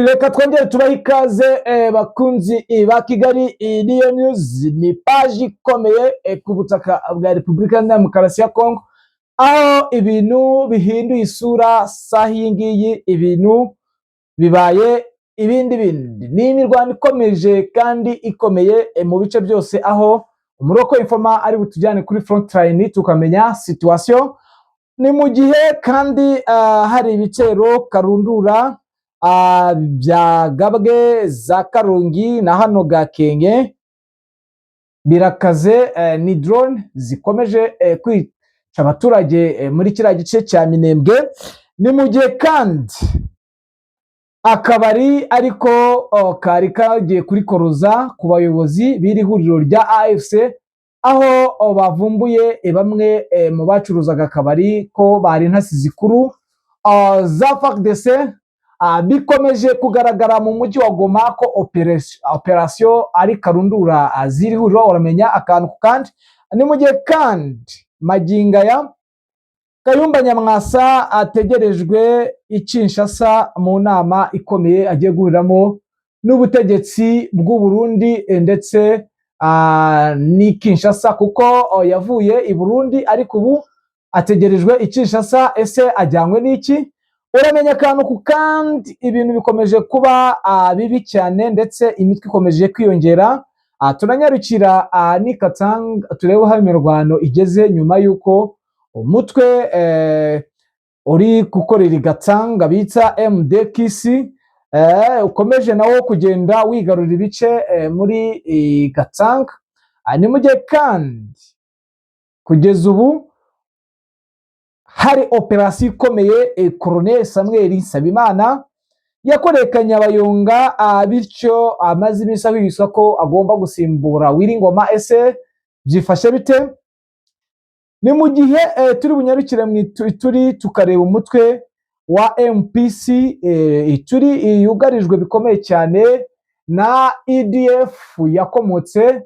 Reka twongere tubahe ikaze, bakunzi ba Kigali Niyo News. Ni paji ikomeye ku butaka bwa Repubulika ya Demokarasi ya Kongo, aho ibintu bihinduye isura. Saha iyi ngiyi ibintu bibaye ibindi bindi. Ni imirwano ikomeje kandi ikomeye mu bice byose, aho umuroko informa ari butujyane kuri front line tukamenya situation. Ni mu gihe kandi hari ibitero karundura bya Gabwe za Karungi na hano Gakenke birakaze. Ni drone zikomeje kwica abaturage muri kiriya gice cya Minembwe. Ni mu gihe kandi akabari ariko kari kagiye kurikoroza ku bayobozi b'iri huriro rya AFC, aho bavumbuye bamwe mu bacuruzaga akabari ko bari intasi zikuru za FARDC. Bikomeje kugaragara mu mujyi wa Goma ko operation ari karundura z'iri huriro. Uramenya akantu ku kandi. Ni mu gihe kandi magingo aya Kayumba Nyamwasa ategerejwe i Kinshasa mu nama ikomeye agiye guhuriramo n'ubutegetsi bw'u Burundi ndetse n'i Kinshasa, kuko yavuye i Burundi ariko ubu ategerejwe i Kinshasa. Ese ajyanywe n'iki? Uramenya akantu ku kandi. Ibintu bikomeje kuba bibi cyane, ndetse imitwe ikomeje kwiyongera. Tunanyarukira n'i Katanga turebe aho imirwano igeze nyuma y'uko umutwe uri gukorera i Gatanga bita MDKC ukomeje nawo kugenda wigarurira ibice muri Gatanga. Ni mu gihe kandi kugeza ubu hari operasiyo ikomeye Colonel Samuel Nsabimana yakoreye Kanyabayonga, bityo amaze iminsi ahwihwiswa ko agomba gusimbura Willy. Ese byifashe bite? Ni mu gihe turi bunyarukire mu Ituri tukareba umutwe wa MPC Ituri yugarijwe bikomeye cyane na ADF yakomotse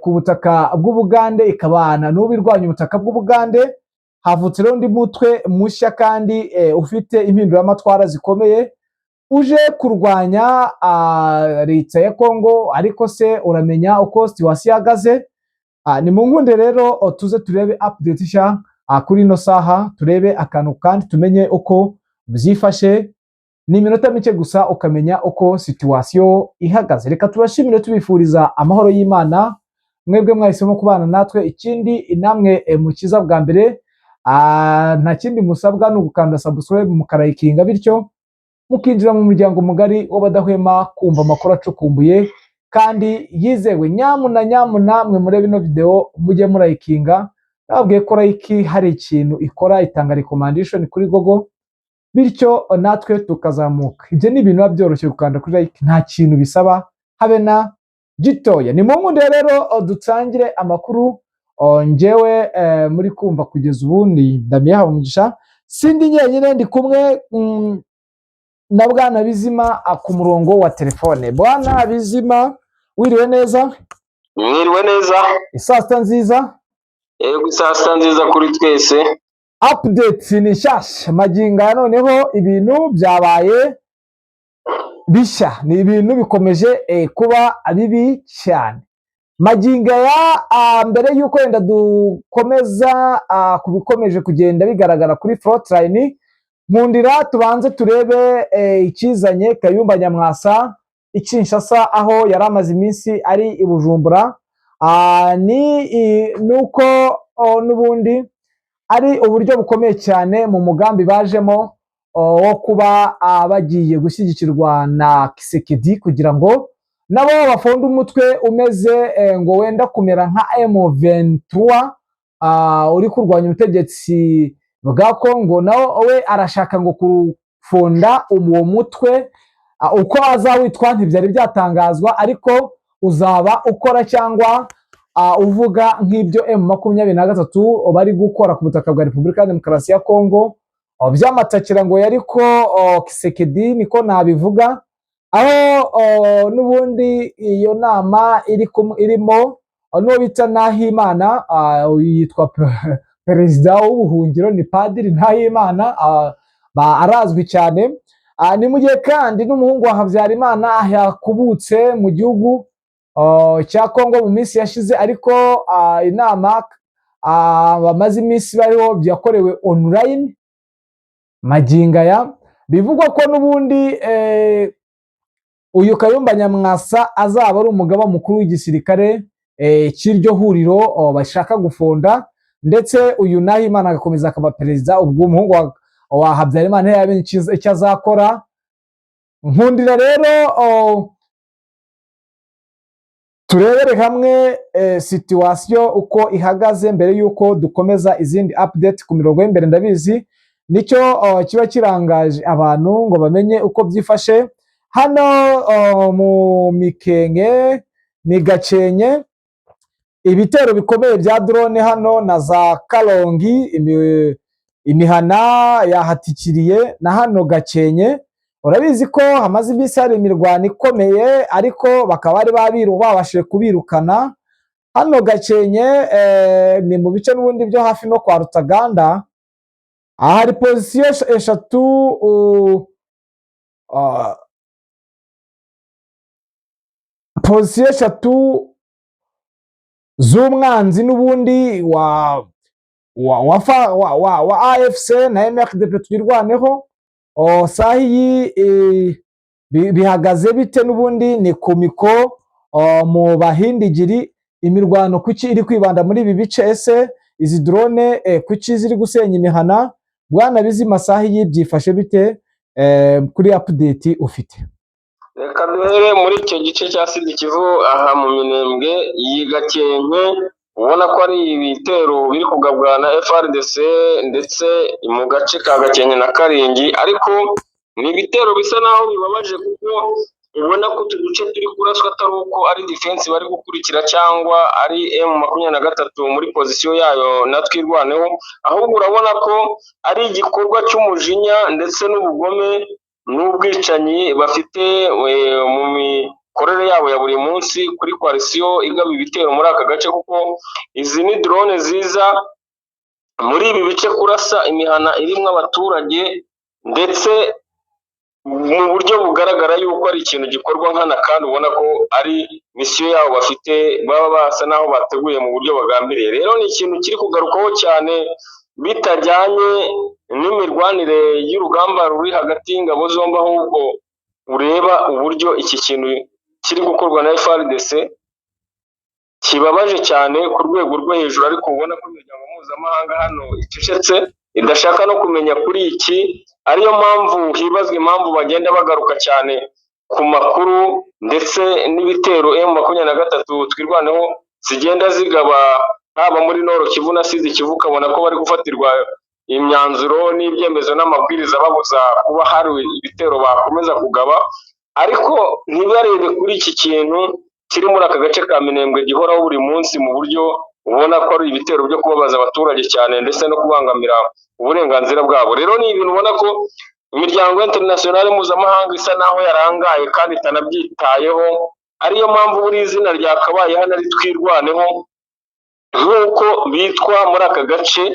ku butaka bw'Ubugande, ikabana n'ubu irwanya ubutaka bw'Ubugande. Havutse rero undi mutwe mushya kandi ufite impinduramatwara zikomeye, uje kurwanya leta ya Kongo. Ariko se uramenya uko situation ihagaze? Ni mu nkunde rero tuze turebe update nshya kuri ino saha, turebe akantu kandi tumenye uko byifashe. Ni iminota mike gusa ukamenya uko situation ihagaze. Reka tubashimire, tubifuriza amahoro y'Imana, mwebwe mwahisemo kubana natwe. Ikindi namwe mukiza bwa mbere, nta kindi musabwa ni ugukanda subscribe, mukarayikinga, bityo mukinjira mu muryango mugari w'abadahwema kumva amakuru acukumbuye kandi yizewe. Nyamuna nyamuna mwe murebe ino video mujye murayikinga. Nababwiye ko like hari ikintu ikora, itanga recommendation kuri Google, bityo natwe tukazamuka. Ibyo ni ibintu biba byoroshye, gukanda kuri like nta kintu bisaba habe na gitoya. Ni mu nkunde rero dutangire amakuru. Njyewe muri kumva kugeza ubu ni Damien Habumugisha. Sindi njyenyine, ndi kumwe na Bwana Bizima ku murongo wa telefone. Bwana Bizima, wiriwe neza? Mwiriwe neza. Isaa sita nziza. Yego, saa sita nziza kuri twese. Update ni nshyashya magingo aya. Noneho ibintu byabaye bishya, ni ibintu bikomeje kuba bibi cyane magingo aya. Mbere y'uko wenda dukomeza ku bikomeje kugenda bigaragara kuri front line, nkundira tubanze turebe ikizanye Kayumba Nyamwasa i Kinshasa, aho yari amaze iminsi ari i Bujumbura. Ni nuko n'ubundi ari uburyo bukomeye cyane mu mugambi bajemo wo kuba bagiye gushyigikirwa na Tshisekedi kugira ngo nabo bafonde umutwe umeze ngo wenda kumera nka M23 uri kurwanya ubutegetsi bwa Kongo. Nawe we arashaka ngo kufonda uwo mutwe. Uko azawitwa ntibyari byatangazwa, ariko uzaba ukora cyangwa uvuga nk'ibyo M23 bari gukora ku butaka bwa Repubulika ya Demokarasi ya Kongo by'amatakira ngo yariko Tshisekedi, niko nabivuga. Aho n'ubundi iyo nama irimo n'uwo bita Nahimana, yitwa perezida w'ubuhungiro, ni Padiri Nahimana, arazwi cyane. Ni mu gihe kandi n'umuhungu wa Habyarimana yakubutse mu gihugu cya Kongo mu minsi yashize, ariko inama bamaze iminsi bariho yakorewe online. Magingo aya bivugwa ko n'ubundi uyu Kayumba Nyamwasa azaba ari umugaba mukuru w'igisirikare cy'iryo huriro bashaka gufonda, ndetse uyu Nahimana agakomeza akaba perezida. Ubwo umuhungu wa Habyarimana ntiyamenye icyo azakora. Nkundira rero turebere hamwe situation uko ihagaze mbere y'uko dukomeza izindi update ku mirongo y'imbere. Ndabizi nicyo kiba kirangaje abantu ngo bamenye uko byifashe hano mu Mikenke ni Gakenke. Ibitero bikomeye bya drone hano na za Karongi, imihana yahatikiriye na hano Gakenke. Urabizi ko hamaze iminsi hari imirwano ikomeye, ariko bakaba bari babashije kubirukana hano Gakenke. Ni mu bice n'ubundi byo hafi no kwa Rutaganda. Aha hari position eshatu, position eshatu z'umwanzi n'ubundi wa AFC na MRDP Twirwaneho. Saha iyi bihagaze bite? N'ubundi ni ku miko mu Bahindigiri. Imirwano kuki iri kwibanda muri ibi bice? Ese izi drone kuki ziri gusenya imihana? Bwana Bizima, saha iyi byifashe bite kuri update ufite? Reka duhere muri icyo gice cya Sud Kivu, aha mu Minembwe iyi Gakenke, ubona ko ari ibitero biri kugabwa na FARDC ndetse mu gace ka Gakenke na Karingi, ariko ni ibitero bisa naho bibabaje kuko ubona ko utu duce turi kuraswa atari uko ari defense bari gukurikira cyangwa ari M23 muri position yayo na Twirwaneho, ahubwo urabona ko ari igikorwa cy'umujinya ndetse n'ubugome n'ubwicanyi bafite mu mikorere yabo ya buri munsi kuri coalition igaba ibitero muri aka gace, kuko izi ni drone ziza muri ibi bice kurasa imihana irimo abaturage, ndetse mu buryo bugaragara yuko ari ikintu gikorwa nkana, kandi ubona ko ari mission yabo bafite, baba basa n'aho bateguye mu buryo bagambiriye. Rero ni ikintu kiri kugarukwaho cyane bitajyanye n'imirwanire y'urugamba ruri hagati y'ingabo zombi, ahubwo ureba uburyo iki kintu kiri gukorwa na FARDC kibabaje cyane ku rwego rwo hejuru, ariko ubona ko imiryango mpuzamahanga hano icecetse, idashaka no kumenya kuri iki, ariyo mpamvu hibazwa impamvu bagenda bagaruka cyane ku makuru ndetse n'ibitero M23 Twirwaneho zigenda zigaba haba muri Nord Kivu na Sud Kivu, ukabona ko bari gufatirwa imyanzuro n'ibyemezo n'amabwiriza babuza kuba hari ibitero bakomeza kugaba, ariko ntibarebe kuri iki kintu kiri muri aka gace ka Minembwe gihoraho buri munsi mu buryo ubona ko ari ibitero byo kubabaza abaturage cyane ndetse no kubangamira uburenganzira bwabo. Rero ni ibintu ubona ko imiryango internationale mpuzamahanga isa naho yarangaye kandi itanabyitayeho, ariyo mpamvu buri izina ryakabaye hano ari Twirwaneho nk'uko bitwa muri aka gace,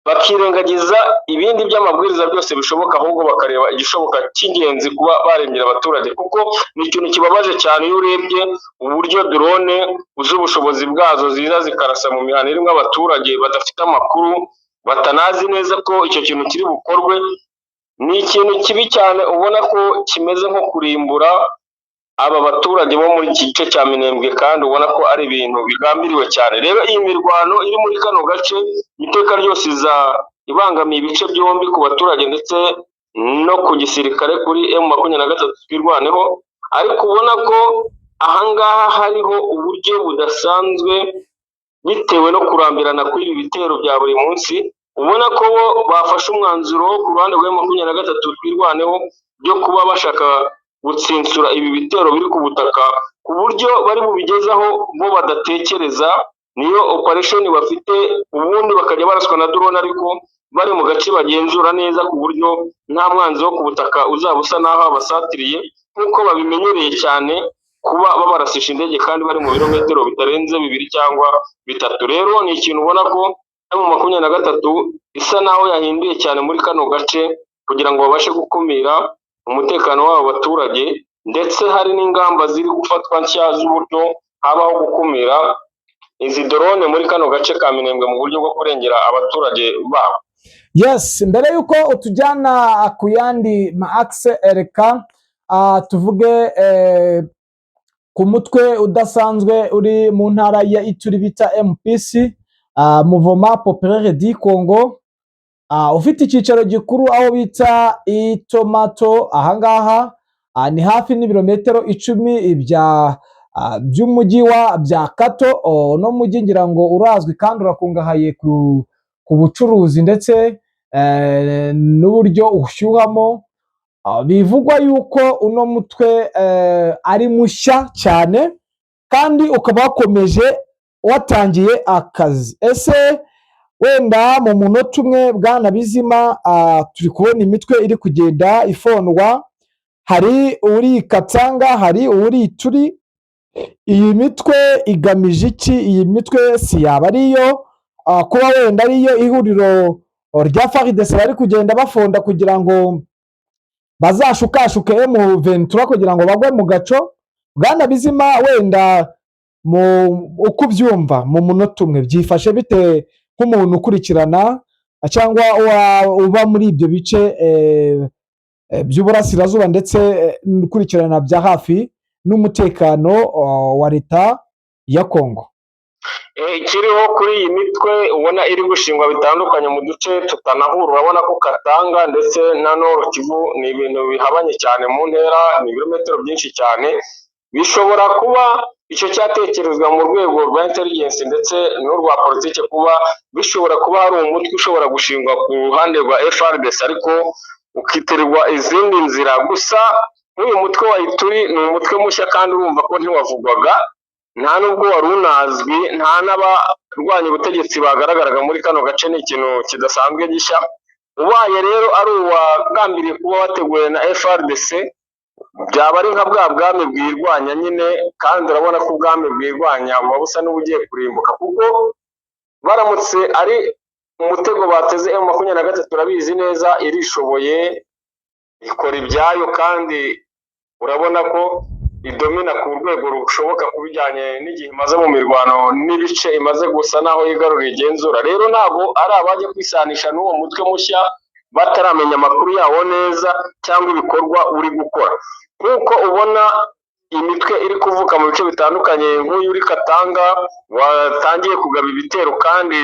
bakirengagiza ibindi by'amabwiriza byose bishoboka, ahubwo bakareba igishoboka cy'ingenzi kuba barengera abaturage, kuko ni ikintu kibabaje cyane iyo urebye uburyo drone z'ubushobozi bwazo ziza zikarasa mu mihanda irimo abaturage badafite amakuru, batanazi neza ko icyo kintu kiri bukorwe. Ni ikintu kibi cyane, ubona ko kimeze nko kurimbura aba baturage bo muri iki gice cya Minembwe, kandi ubona ko ari ibintu bigambiriwe cyane. Rero iyi mirwano iri muri kano gace iteka ryose iza ibangamiye ibice byombi, ku baturage ndetse no ku gisirikare kuri M23 Twirwaneho, ariko ubona ko ahangaha hariho uburyo budasanzwe bitewe no kurambirana kw'ibi bitero bya buri munsi, ubona ko bo bafashe umwanzuro ku ruhande rwa M23 Twirwaneho byo kuba bashaka gutsinsura ibi bitero biri ku butaka ku buryo bari bubigezaho bo badatekereza. Niyo operation bafite, ubundi bakajya baraswa na drone ariko bari mu gace bagenzura neza, ku buryo nta mwanzi wo ku butaka uzaba usa n'aho abasatiriye, nk'uko babimenyereye cyane kuba babarasisha indege kandi bari mu birometero bitarenze 2 cyangwa 3. Rero ni ikintu ubona ko M23 isa naho yahinduye cyane muri kano gace kugira ngo babashe gukumira. umutekano w'abo baturage, ndetse hari n'ingamba ziri gufatwa nshya z'uburyo habaho gukumira izi drone muri kano gace ka Minembwe mu buryo bwo kurengera abaturage babo. Yes, mbere yuko utujyana ku yandi ma axe, reka tuvuge ku mutwe udasanzwe uri mu ntara ya Ituri bita MPC, Mouvement Populaire du Congo, ufite icyicaro gikuru aho bita Itomato. Ahangaha ni hafi n'ibirometero 10 bya by'umujyi wa Biakato. Uno mujyi ngira ngo urazwi kandi urakungahaye ku bucuruzi ndetse n'uburyo ushyuhamo. Bivugwa yuko uno mutwe ari mushya cyane kandi ukaba wakomeje watangiye akazi. Ese wenda mu munota umwe, bwana Bizima, turi kubona imitwe iri kugenda ifondwa, hari uri Katanga, hari uri Ituri. Iyi mitwe igamije iki? Iyi mitwe si yaba ariyo kuba wenda ariyo ihuriro rya FARDC bari kugenda bafonda kugira ngo bazashukashuke M23 kugira ngo bagwe mu gaco? Bwana Bizima, wenda mu uko ubyumva mu munota umwe, byifashe bite nk'umuntu ukurikirana cyangwa uba muri ibyo bice by'uburasirazuba ndetse ukurikirana bya hafi n'umutekano wa leta ya Kongo? Ikiriho kuri iyi mitwe ubona iri gushingwa bitandukanye mu duce tutanahura, urabona ko Katanga ndetse na Nord Kivu ni ibintu bihabanye cyane mu ntera, ni ibirometero byinshi cyane. Bishobora kuba icyo cyatekerezwa mu rwego rwa intelligence ndetse n'urwa politike, kuba bishobora kuba hari umutwe ushobora gushingwa ku ruhande rwa FARDC ariko ukitirirwa izindi nzira. Gusa nk'uyu mutwe wa Ituri ni umutwe mushya kandi urumva ko ntiwavugwaga, nta nubwo wari unazwi, nta n'abarwanya ubutegetsi bagaragaraga muri kano gace, ni ikintu kidasanzwe gishya. Ubaye rero ari uwagambiriye kuba wateguwe na FARDC, byaba ari nka bwa bwami bwirwanya nyine, kandi urabona ko ubwami bwirwanya buba busa n'ubugiye kurimbuka, kuko baramutse ari umutego bateze M23, urabizi neza irishoboye, ikora ibyayo, kandi urabona ko idomina ku rwego rushoboka ku bijyanye n'igihe imaze mu mirwano n'ibice imaze gusa naho yigaruriye igenzura. Rero ntabwo ari abajya kwisanisha n'uwo mutwe mushya bataramenya amakuru yawo neza cyangwa ibikorwa uri gukora, nk'uko ubona imitwe iri kuvuka mu bice bitandukanye, nk'uyu uri Katanga watangiye kugaba ibitero kandi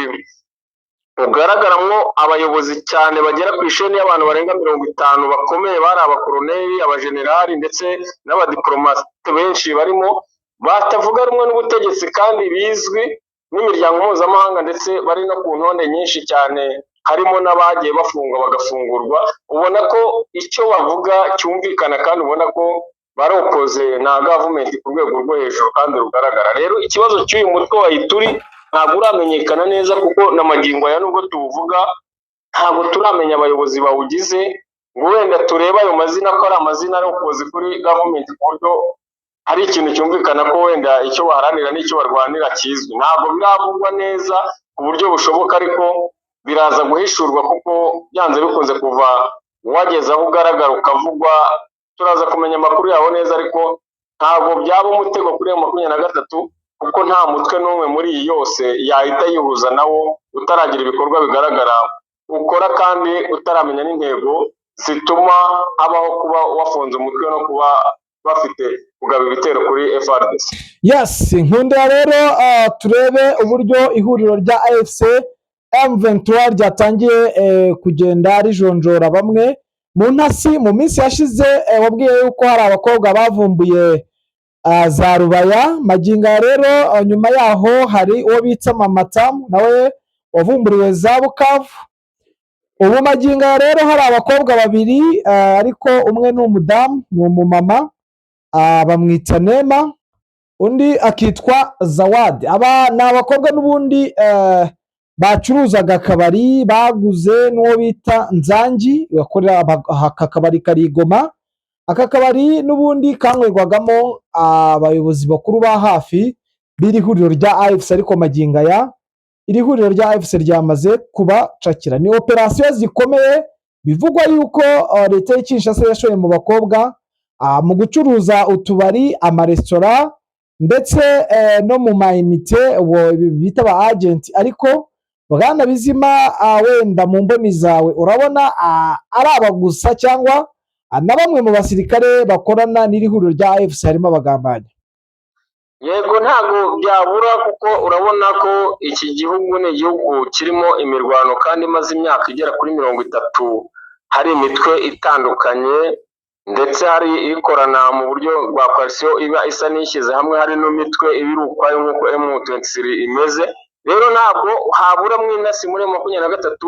ugaragaramo abayobozi cyane bagera ku isheni y'abantu barenga 50 bakomeye, bari abakoroneri, abajenerali ndetse n'abadiplomate benshi barimo batavuga rumwe n'ubutegetsi kandi bizwi n'imiryango mpuzamahanga, ndetse bari no ku ntonde nyinshi cyane, harimo n'abagiye bafungwa bagafungurwa. Ubona ko icyo bavuga cyumvikana kandi ubona ko barokoze na gavumenti ku rwego rwo hejuru kandi rugaragara. Rero ikibazo cy'uyu mutwe wa Ituri ntabwo uramenyekana neza, kuko na magingo aya nubwo tuwuvuga ntabwo turamenya abayobozi bawugize, ngo wenda turebe ayo mazina ko ari amazina arokoze kuri gavumenti ku buryo hari ikintu cyumvikana ko wenda icyo baharanira n'icyo barwanira kizwi. Ntabwo biravugwa neza ku buryo bushoboka, ariko biraza guhishurwa, kuko byanze bikunze kuva wageze aho ugaragara ukavugwa, turaza kumenya amakuru yawo neza. Ariko ntabwo byaba umutego kuri M23, kuko nta mutwe n'umwe muri iyi yose yahita yihuza nawo utaragira ibikorwa bigaragara ukora kandi utaramenya n'intego zituma habaho kuba wafunze umutwe no kuba bafite kugaba ibitero kuri FARDC. Yes, nkundira rero turebe uburyo ihuriro rya AFC M23 ryatangiye kugenda rijonjora bamwe mu ntasi. Mu minsi yashize wabwiye yuko hari abakobwa bavumbuye za Rubaya. Magingo aya rero, nyuma yaho hari uwo bita Mama Tamu nawe wavumburiwe za Bukavu. Ubu magingo aya rero hari abakobwa babiri, ariko umwe ni umudamu, ni umumama, bamwita Nema, undi akitwa Zawadi. Aba ni abakobwa n'ubundi bacuruzaga akabari baguze n'uwo bita Nzangi bakorera aka kabari kari i Goma. Aka kabari n'ubundi kanywerwagamo abayobozi bakuru ba hafi b'iri huriro rya AFC, ariko magingo aya iri huriro rya AFC ryamaze kubacakira. Ni operasiyo zikomeye. Bivugwa yuko leta y'i Kinshasa yashoye mu bakobwa mu gucuruza utubari, amaresitora ndetse no mu mayinite, uwo bita aba agent. Ariko bwana Bizima, wenda mu mboni zawe urabona ari aba gusa cyangwa na bamwe mu basirikare bakorana n'iri huriro rya AFC harimo abagambanyi? Yego, ntabwo byabura, kuko urabona ko iki gihugu ni igihugu kirimo imirwano kandi imaze imyaka igera kuri 30, hari imitwe itandukanye, ndetse hari ikorana mu buryo bwa coalition iba isa n'ishyize hamwe, hari n'imitwe iba iri ukwayo nk'uko M23 imeze. Rero ntabwo haburamo intasi muri M23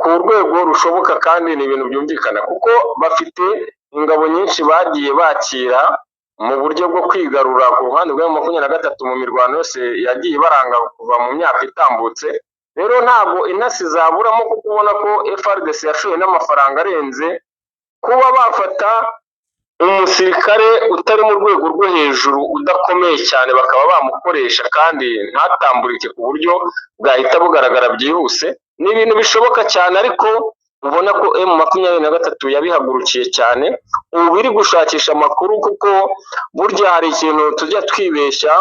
ku rwego rushoboka, kandi ni ibintu byumvikana kuko bafite ingabo nyinshi bagiye bakira mu buryo bwo kwigarura ku ruhande rwa M23 mu mirwano yose yagiye ibaranga kuva mu myaka itambutse. Rero ntabwo intasi zaburamo, kuko ubona ko FARDC yashoye n'amafaranga arenze kuba bafata umusirikare utari mu rwego rwo hejuru, udakomeye cyane, bakaba bamukoresha kandi ntatamburike ku buryo bwahita bugaragara byihuse. Ni ibintu bishoboka cyane, ariko ubona ko M23 yabihagurukiye cyane, ubu iri gushakisha amakuru, kuko burya hari ikintu tujya twibeshya: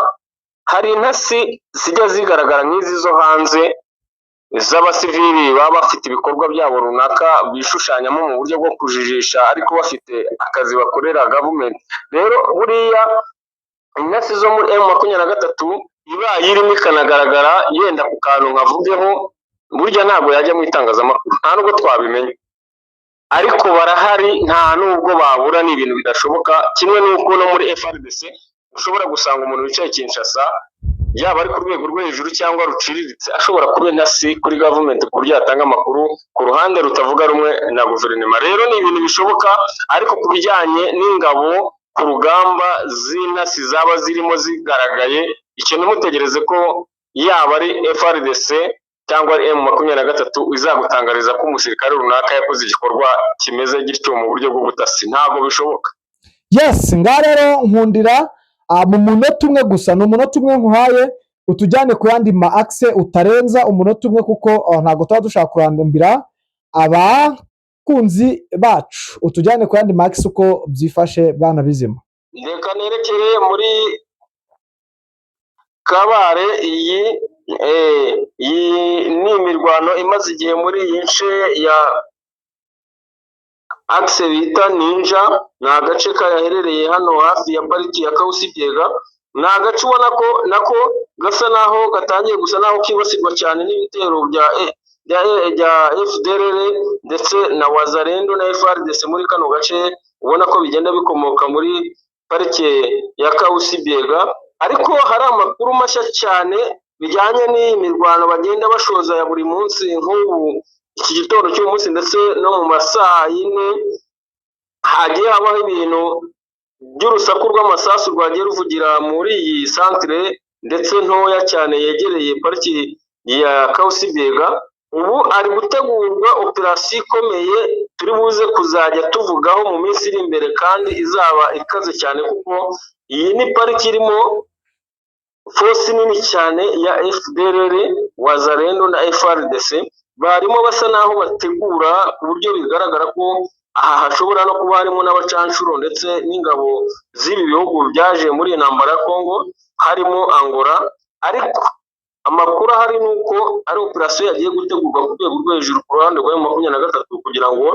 hari intasi zijya zigaragara nk'izi zo hanze z'abasivili baba bafite ibikorwa byabo runaka bishushanyamo mu buryo bwo kujijisha, ariko bafite akazi bakorera gavumenti. Rero buriya intasi zo muri M23 ibaye irimo ikanagaragara yenda ku kantu nkavugeho, burya ntabwo yajya mu itangazamakuru, nta nubwo twabimenya, ariko barahari, nta nubwo babura, ni ibintu bidashoboka. Kimwe n'uko no muri FARDC ushobora gusanga umuntu wicaye Kinshasa, yaba ari ku rwego rwo hejuru cyangwa ruciriritse, ashobora kuba intasi kuri gavumenti ku buryo yatanga amakuru ku ruhande rutavuga rumwe na guverinoma. Rero ni ibintu bishoboka, ariko ku bijyanye n'ingabo ku rugamba z'intasi zaba zirimo zigaragaye, icyo ntimutegereze ko yaba ari FARDC cyangwa ari M23 izagutangariza ko umusirikare runaka yakoze igikorwa kimeze gityo mu buryo bw'ubutasi. Ntabwo bishoboka. Yes, ngaha rero nkundira mu munota umwe gusa, ni umunota umwe nkuhaye, utujyane ku yandi ma axe, utarenza umunota umwe, kuko ntabwo tuba dushaka kurambira abakunzi bacu. Utujyane ku yandi ma axe uko byifashe, bwana Bizima. Reka nerekere muri Kabare. Iyi ni imirwano imaze igihe muri iyi nce ya axe bita Ninja. Ni agace kaherereye hano hafi ya pariki ya Kausi-Biega. Ni agace ubona ko nako gasa naho gatangiye gusa naho kibasirwa cyane n'ibitero bya FDLR ndetse na Wazalendo na FARDC muri kano gace, ubona ko bigenda bikomoka muri parike ya Kausi-Biega. Ariko hari amakuru mashya cyane bijyanye n'iyi mirwano bagenda bashoza ya buri munsi, nk'ubu iki gitondo cy'uyu munsi ndetse no mu masaa 4 hagiye habaho ibintu by'urusaku rw'amasasu rwagiye ruvugira muri iyi santire ndetse ntoya cyane yegereye pariki ya Kausi-Biega. Ubu ari gutegurwa operasiyo ikomeye turi buze kuzajya tuvugaho mu minsi iri imbere, kandi izaba ikaze cyane, kuko iyi ni pariki irimo force nini cyane ya FDLR, Wazalendo na FARDC. Barimo basa naho bategura ku buryo bigaragara ko aha hashobora no kuba harimo n'abacanshuro ndetse n'ingabo z'ibi bihugu byaje muri iyi ntambara ya Congo, harimo Angola. Ariko amakuru ahari ni uko ari operasiyo yagiye gutegurwa ku rwego rwo hejuru ku ruhande rwa M23 kugira ngo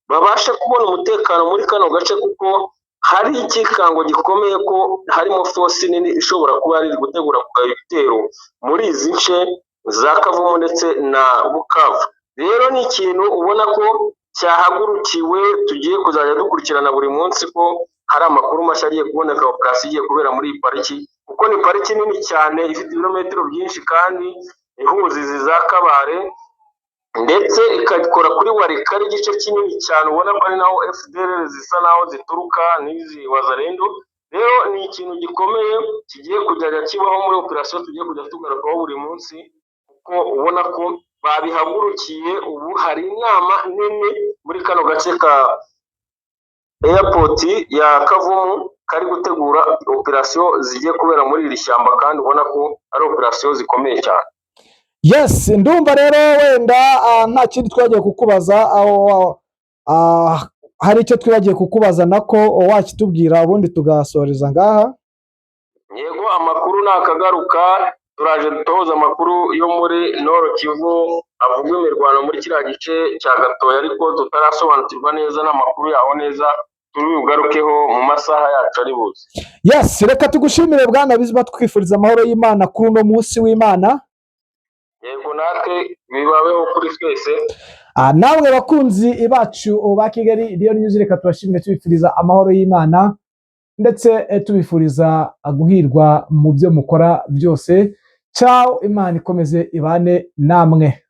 babashe kubona umutekano muri kano gace, kuko hari ikikango gikomeye ko harimo force nini ishobora kuba yari iri gutegura kugaba ibitero muri izi nce za Kavumu ndetse na Bukavu. Rero ni ikintu ubona ko cyahagurukiwe, tugiye kuzajya dukurikirana buri munsi ko hari amakuru mashya agiye kuboneka, operasiyo igiye kubera muri iyi pariki, kuko ni pariki nini cyane ifite ibirometero byinshi kandi ihuza izi za Kabare ndetse ikakora kuri Walikale, igice kinini cyane ubona ko ari naho FDLR zisa naho zituruka n'izi Wazalendo. Rero ni ikintu gikomeye kigiye kujya kibaho muri operasiyo tugiye kujya tugarukaho buri munsi, kuko ubona ko babihagurukiye. Ubu hari inama nini muri kano gace ka airport ya Kavumu kari gutegura operasiyo zigiye kubera muri iri shyamba, kandi ubona ko ari operasiyo zikomeye cyane. Yes, ndumva rero wenda nta kindi twagiye kukubaza aho. hari icyo twibagiye kukubaza nako wakitubwira, ubundi tugasoreza ngaha. Yego, amakuru nakagaruka, turaje dutoza amakuru yo muri Nord Kivu avugwa imirwano muri kiriya gice cya Gatoya, ariko tutarasobanukirwa neza n'amakuru yaho neza, turi bugarukeho mu masaha yacu ari buze. Yes, reka tugushimire, bwana Bizima, twifuriza amahoro y'Imana kuri uno munsi w'Imana. Yego, natwe bibabeho kuri twese. Namwe bakunzi bacu ba Kigali Real News, reka tubashimire, tubifuriza amahoro y'Imana ndetse tubifuriza guhirwa mu byo mukora byose. Ciao, Imana ikomeze ibane namwe.